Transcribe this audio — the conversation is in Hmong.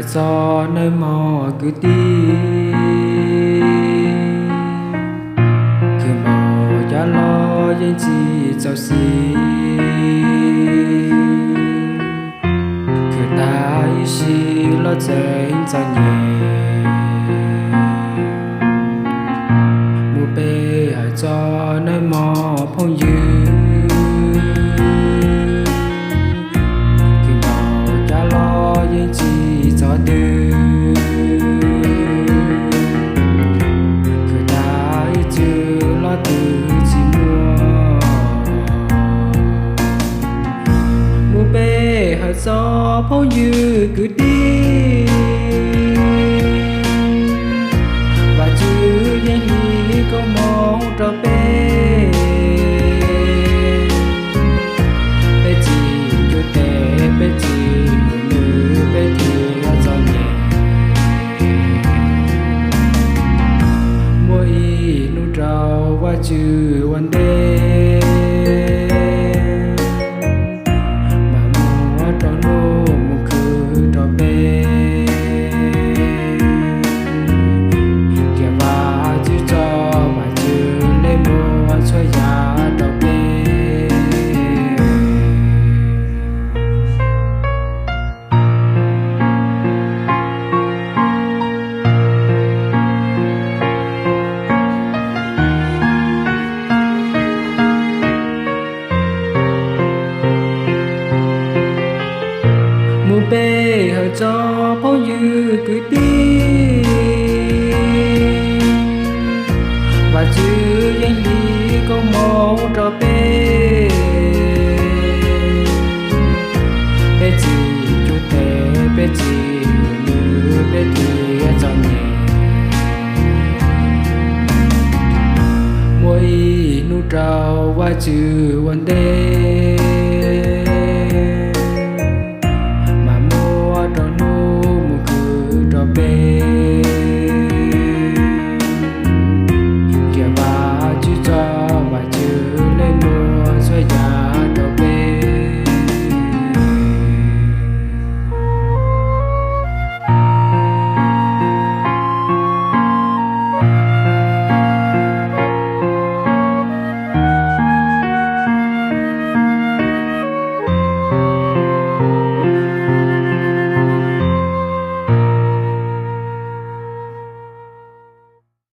Hais txog nawb mog kwv tij, khwv npaum cas los yeej tsis txaus siv, khwv tag ib sim los tseem txom nyem. Mus peb hais txog nawb mog phooj ywg, khwv npaum cas los yeej tsis txog twg, khwv tag ib txwm los twb tsis muaj. Mus peb hais txog phooj ywg kwv tij, Vajtswv yeej hlub koob hmoov rau peb. Peb tsis cuag tes, peb tsis mus nws, peb thiaj txom nyem. Muaj ib hnub rau Vajtswv ua ntej, mam muab rau hnub mus khwv rau peb. Tiam Vajtswv tso Vajtswv lej muab txhua yam rau peb. Mus peb hais txog phooj ywg kwv tij, Vajtswv yeej hlub koob hmoov rau peb. Peb tsis cuag tes, peb tsis mus nws, peb thiaj txom nyem. Muaj ib hnub rau Vajtswv ua ntej,